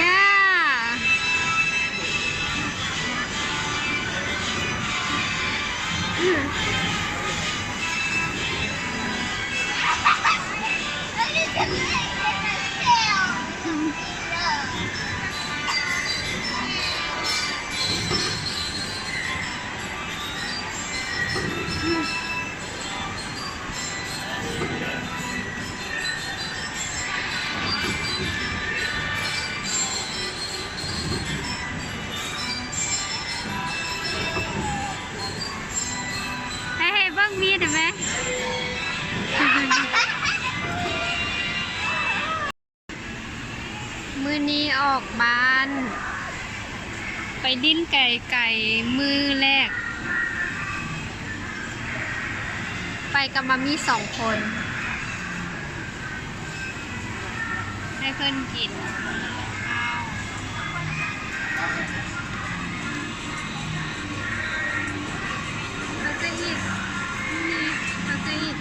ຍ່າ ໃຫ້ ໃຫ້ເບິ່ງມີດແມ່. ມື້ນີ້ອອກບ້ານໄປຫຼິ້ນໄກໆ ມື້ແລກ ໄປກັບມາມີສອງຄົນ ໃຫ້ເພິ່ນກິນ ເອົາໃສ່ອີກ ນີ້ ເອົາໃສ່ອີກ.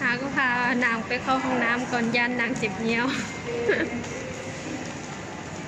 ຫາກໍພານາງໄປເຂົ້າຫ້ອງນ້ຳກ່ອນ ຢ້ານນາງເຈັບຍ່ຽວ.